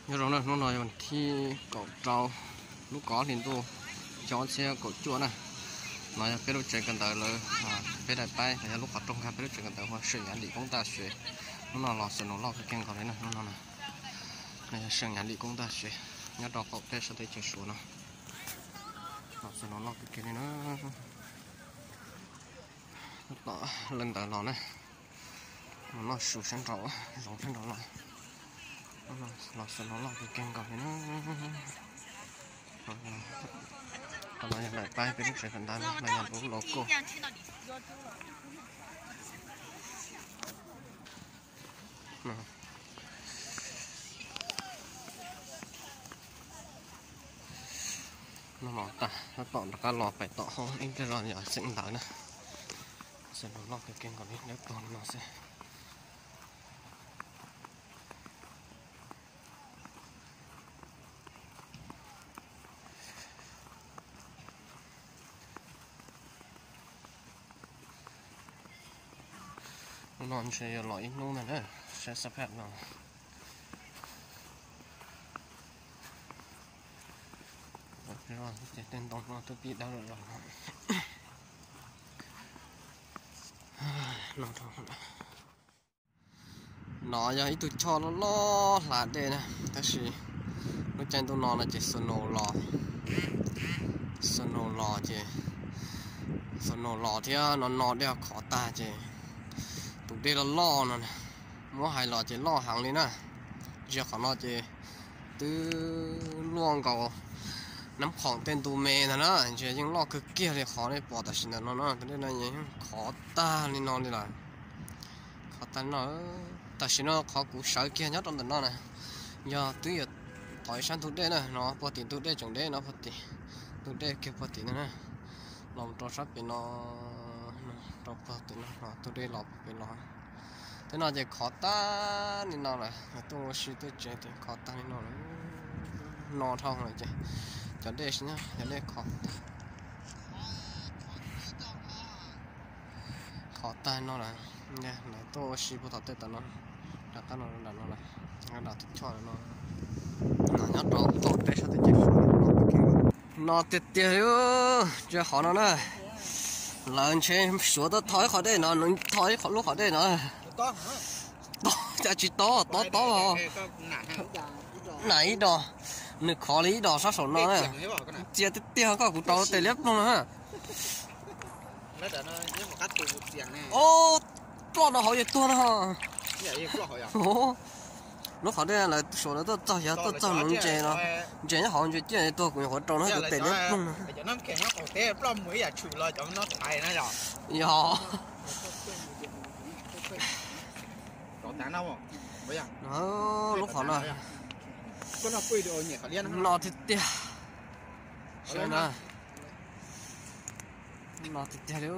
Nyob zoo na, hnub no yog thib kaum rau lub kaum ob hli ntuj xyoo ob txhiab kaum cuaj na. No yog peb lub tsev kawm ntawv lawv, peb daim paib los yog lub qhov rooj nkag peb lub tsev kawm ntawv hu Seem Yav Lim Koob Taj Sev. Hnub no los snow loj kawg kiag nkaus li na, hnub no na. No yog Seem Yav Lim Koob Taj Sev nyob rau qaum teb sab teb chaws Suav no. Los snow loj kawg kiag li na. Tab tom leej ntawd los na, mus noj su sab nraud, zoov sab nraud los. Los snow loj kawg kiag nkaus li na. Qhov no yog daim paib peb lub tsev kawm ntawv no los yog lub logo. Noj mov tas tab tom rov qab los pais tom hoob ib pliag zog yog xeem ntawv na. Snow loj kawg kiag nkaus li, dawb paug li no xwb. Hnub no ntshe yuav los ib hnub ntag na, saib xab phaj no. Tej ntoo no twb pib dawb loj loj no. No yog ib tug choj loj loj hla dej na, tab sis lub caij ntuj no no ces snow los, snow los ces, snow los thiab no no dej khov tag ces tus dej loj loj no muab hais los ces loj heev li na. Ntsia qhov no ces twb luaj nkaus nab khoom tej ntu me ntag na, ntsia yeej loj kawg kiag li qhov nej pom tam sim ntawm no na. Tus dej no yeej khov tag li no li lawm. Khov tag li no. Tam sim no qhov kuv sawv kiag nyob rau ntawm no na, yog twb yuav tov ib sab ntug dej na, no puag tim ntug dej tseem deb no, puag tim ntug dej kiag puag tim no na. Los rau sab pem no, rau puag tim no, tus dej los pem los. Tej no ces khov tag li no lawm, tuaj ua si tuaj tsev ces khov tag li no lawm. No dhau lawm ces cov dej, cov dej khov tag, khov tag li no lawm. Lawv tuaj ua si puag tom tej tom no, rov qab no nram no lawm, nram tus choj no. No nyob rau tom peb sab teb chaws Suav no tiag tiag li. Ntsia qhov no na, lawv ntshe Suav tuaj tho ib qhov dej no, nws tho ib qhov lub qhov dej no. Tob, cas tsis tob, tob tob os. Nam ib dos, nws khov li ib dos sab saum no na. Txias tiag tiag, koj kuv rau tes liab ploog na. Ploj no hauv yog tuag no. Lub qhov dej lawv Suav lawv tuaj txog, yog tuaj txog no ntses no, ntses nyob hauv ntses ciaj tuag, kuv nyuam qhuav rau no kuv tes liab ploog no. Yog. Lub qhov no, no tiag tiag. Saib na, no tiag tiag li.